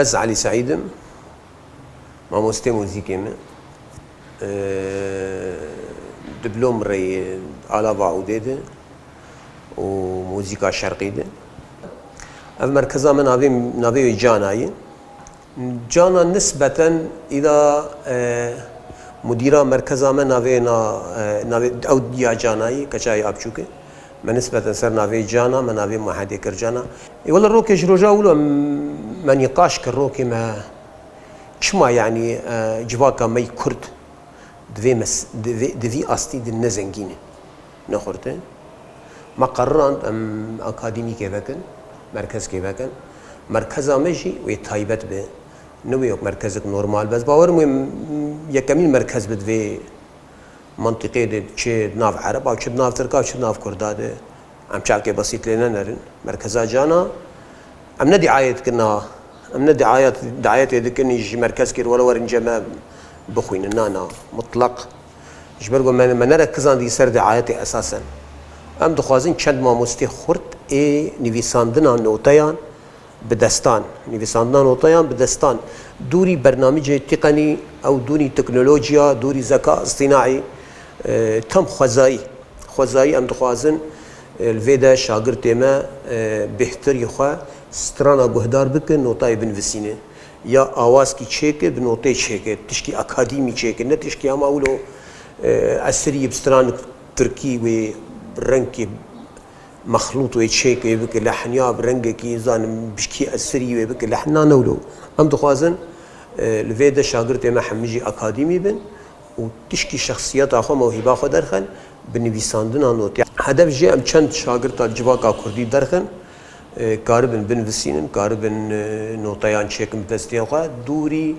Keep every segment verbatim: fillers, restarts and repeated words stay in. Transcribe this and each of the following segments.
Ez Elî Seîd im, mamostê muzîkê me. Diplom rê alava Ûdê de û muzîka şerqî de. Ev merkeza me navê, navê wê Cana ye. Cana nisbeten îda, e, mudîra merkeza me navê na, e, navê ew ya Cana ye, keçayê Apçûk e. Me nisbeten ser navê Cana, me navê Muhedê kir Cana. Ê wele rokê ji roja wilo me nîqaş kir, rokê me çima, yanî, e, civaka me yî Kurd di vê mes-, di vê, di vî astî de ne zengîn e, ne xurt e. Me qerirand em akademîkê vekin, merkezkê vekin. Merkeza me jî wê taybet be. Ne wê wek merkezek normal be. Ez bawer im wê yekemîn merkez be di vê mentiqê de, çi di nav Ereba, çi di nav Tirka, çi di nav Kurda de. Em çavkê besît lê nenerin. Merkeza Cana, em ne diayet dikin, na. Em ne diayet, diayetê dikin ji merkezkê re were werin cem me bixwînin. Na, na. Mutlaq. Ji ber ku me, me nerekizandî ser diayetê esasen. Em dixwazin çend mamostê xurt ê nivîsandina noteyan bi destan, nivîsandina noteyan bi destan, dûrî bernamicê tîqenî, ew dûrî teknolojiya, dûrî zeka îstînaî, e, tam xwezayî. Xwezayî em dixwazin, e, li vê de şagirtê me, e, bêhtirî xwe strana guhdar bikin, notayê binivîsîne. Ya awazkî çêke, bi notê çêke, tişkî akadîmî çêke, ne tişkî hema wilo, e, esirî bi stranik tirkî wê rengkê mexlût wê çêke, wê bike lehniya bi rengekî, zanim bişkî esirî wê bike lehna ne wilo. Em dixwazin, e, li vê de şagirtê me hemî jî akadîmî bin û tişkî şexsiyeta xwe, mewhîba xwe derxin, bi nivîsandina notê. Hedef jê em çend şagirta civaka kurdî derxin, e, karibin binivîsînin, karibin, e, noteyan çêkin bi destê xwe, dûrî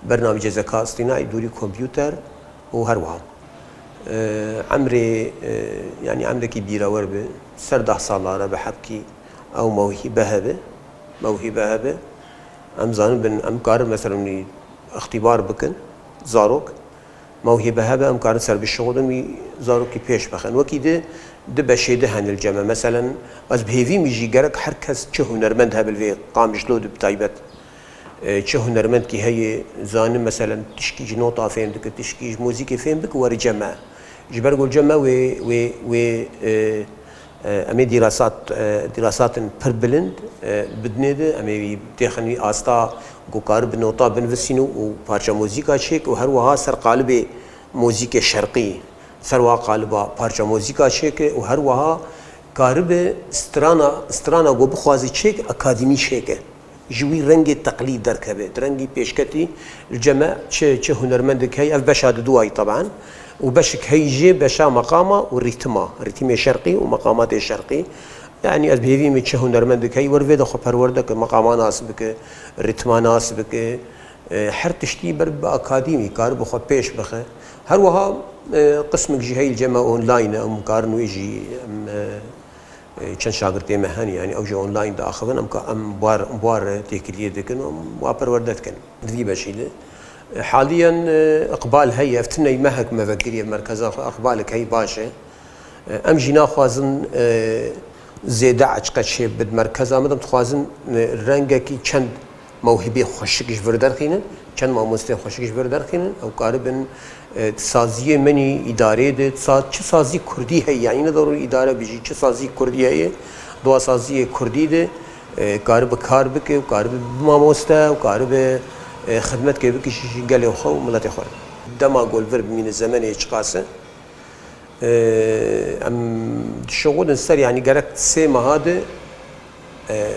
bernamecê zeka îstînaî, dûrî kompûter û her wiha. E, emrê, e, yanî emrekî bîrewer be, ser deh sala re be hebkî ew mewhîbe hebe, mewhîbe hebe. Em zanibin, em karin, mesela, wî îxtîbar bikin, zarok, mewhîbe hebe, em karin ser bişixulin, wî zarokî pêş bixin. Wekî di, di beşê di hene li cem me. Meselen, ez bi hêvî min jî gerek her kes çi hunermend hebe li vê Qamişlo de bi taybet. E, çi hunermendkî heye, zanin, meselen, tişkî ji nota fêm dike, tişkî ji muzîkê fêm bike, were cem me. Ji ber ku li cem me wê, wê, wê, e, E, em ê dîrasat, e, dîrasatin pir bilind, e, bidinê de, em ê wî têxin wî asta ku karibe nota binivîsîne û parça muzîka çêke û her wiha ser qalibê muzîkê şerqî, ser wiha qaliba parça muzîka çêke û her wiha karibe strana, strana ku bixwaze çêke, akademî çêke. Ji wî rengê teqlîd derkeve. Di rengî pêşketî li cem me çi, çi hunermendek heye, ev beşa diduwa ye teben. Û beşek heye jî beşa meqama û rîtima, rîtimê şerqî û meqamatê şerqî. Yanî ez bi hêvî me çi hunermendek heye, wer vê de xwe perwerde ke, meqama nas bike, rîtima nas bike. E, her tiştî ber bi akademî karibe xwe pêş bixe. Her wiha, e, qismek jî heye li cem me online e, em karin wê jî, em, e, E, çend şagirtê me hene, yanî ew jî online diaxivin, em ka, em bar, bar têkiliyê dikin û em wa perwerde dikin. Di vî beşî de, e, haliyen, e, iqbal heye, ev ti ney mehek me vekiriye merkeza xwe, iqbalek heye baş e. E, em jî naxwazin, e, zêde eçqe çêbin merkeza me de, em dixwazin, e, rengekî çend mewhîbê xweşik ji vir derxînin, çend mamosteyên xweşik ji vir derxînin, ew karibin, e, di saziyê min î îdareyê de, sa-, çi sazî kurdî heye, yanî ne derû îdare bijî, çi sazî kurdî heye, di wa saziyê kurdî de, e, karibe kar bike û karibe bibe mamoste û karibe, e, xidmetkê bike ji, ji gelê xwe û miletê xwe re. Dema ku li vir bimîne zemenê çiqas e, e, em dişixulin ser, yanî gerek sê meha de, e,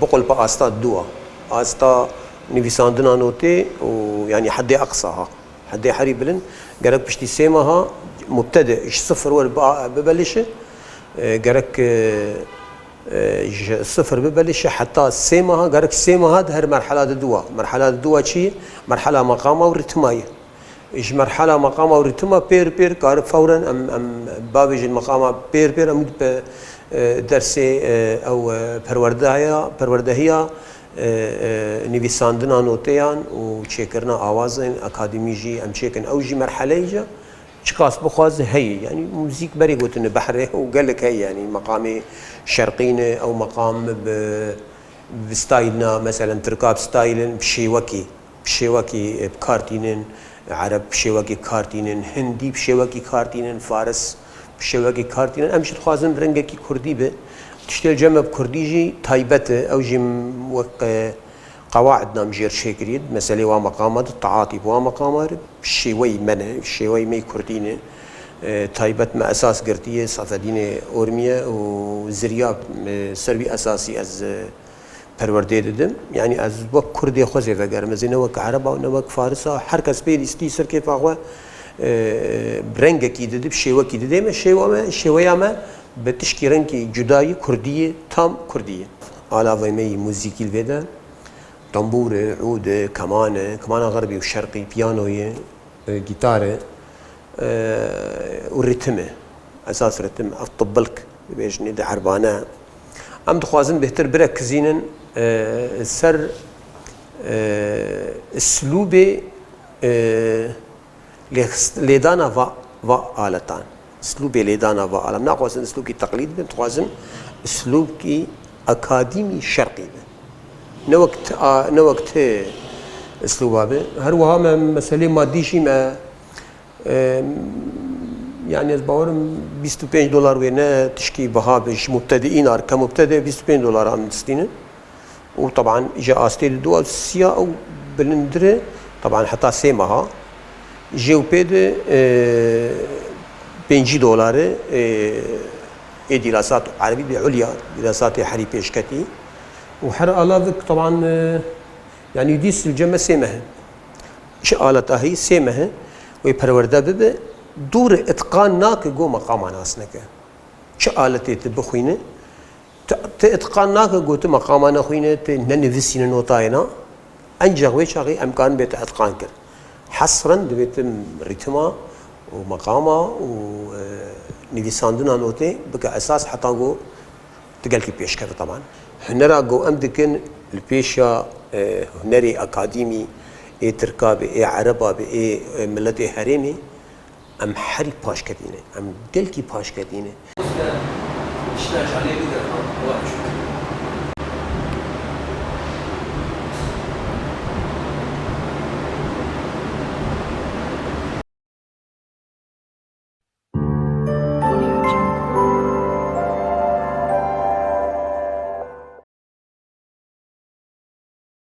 biqulpe asta dû a. Asta nivîsandina notê û, yanî, heddê eqsa ha. Heddê herî bilind, gerek piştî sê meha mubtede ji sifir wer ba-, bibe lişe, e, gerek, e, e, ji sifir bibe lişe heta sê meha, gerek sê meha di her merhela de dû a. Merhela de dû a çi ye? Merhela meqama û ritma ye. Ji merhela meqama û ritma pêr pêr kare fewren em, em bavêjin meqama pêr pêr em pe, e, dersê, e, ew, e, perwerdeya, perwerdehiya, e, e, nivîsandina noteyan û çêkirina awazên akademî jî em çêkin. Ew jî merheleyê jî çiqas bixwaze heye. Yanî muzîk berê gotine behrê û gelek heye. Yanî meqamê şerqî ne, ew meqam bi, bi stayl na, meselen tirka bi stayl in, bi şêwekî, bi şêwekî, e, bi kar tînin, ereb bi şêwekî kar tînin, hindî bi şêwekî kar tînin, faris bi şêwekî kar tînin. Em jî dixwazin rengekî kurdî be. Tiştê li cem me bi kurdî jî taybet e. Ew jî wek, e, qewaid nam jêr çêkirî. Meselê wa meqama de, taatî bi wa meqama re, şêweyî me ne, şêweyî me yî kurdî ne. E, taybet me esas girtiye, Safedînê Ormiye û Zirya, e, ser wî esasî ez, e, perwerdê didim. Yanî ez wek kurdê xwe zê vegerim. Ez ê ne wek ereba û ne wek farisa. Her kes pê lîstî ser kêfa xwe, e, rengekî didib, şêwekî didê me. Şêwa me, şêweya me bi tişkî rengkî cudayî kurdî ye, tam kurdî ye. Alavê me yî muzîkî li vê de. Tembûr e, ûd e, keman e, kemana xerbî û şerqî, piyano ye, e, gîtar e, e, û ritim e. Esas ritim, ev tibilk dibêjinê di erbane. Em dixwazin bêhtir birekizînin, e, ser, e, islûbê, e, lêxist-, lêdana va, va aletan. Islûbê lêdana va alet. Naxwazin islûbkî teqlîdî bin, dixwazin islûbkî akadîmî şerqî bin. Ne wek ti a, ne wek ti islûba be. Her wiha me meselê madî jî me, e, yanî ez bawerim bîst û pênc dolar wê ne tişkî biha be ji mubtediîn ar ke mubtede bîst û pênc dolar em distînin. Û teban ji astê di dua siya ew bilindir e, teban heta sê meha. Jê û pê de, e, pêncî dolar e, e, ê dîrasat erebî bi ulya, dîrasatê herî pêşketî. Û her alavik teban, e, yanî dîs li cem me sê meh e. Çi aleta heyî sê meh e, wê perwerde bibe, dûr e, itqan nake go meqama nas neke. Çi aletê tu bixwîne, tu, tu itqan nake, got tu meqama nexwîne, tu nenivîsîne notayê na. Encex wê çaxê em karin bê tu itqan kir. Hesren divê tu rîtima û meqama û, e, nivîsandina notê bike esas heta go tu gelkî pêşkeve teban. Hunera go em dikin li pêşa, e, hunerê akadîmî ê tirka be, ê ereba be, ê, e, miletê herêmê, em herî paşketî ne. Em gelkî paşketî ne.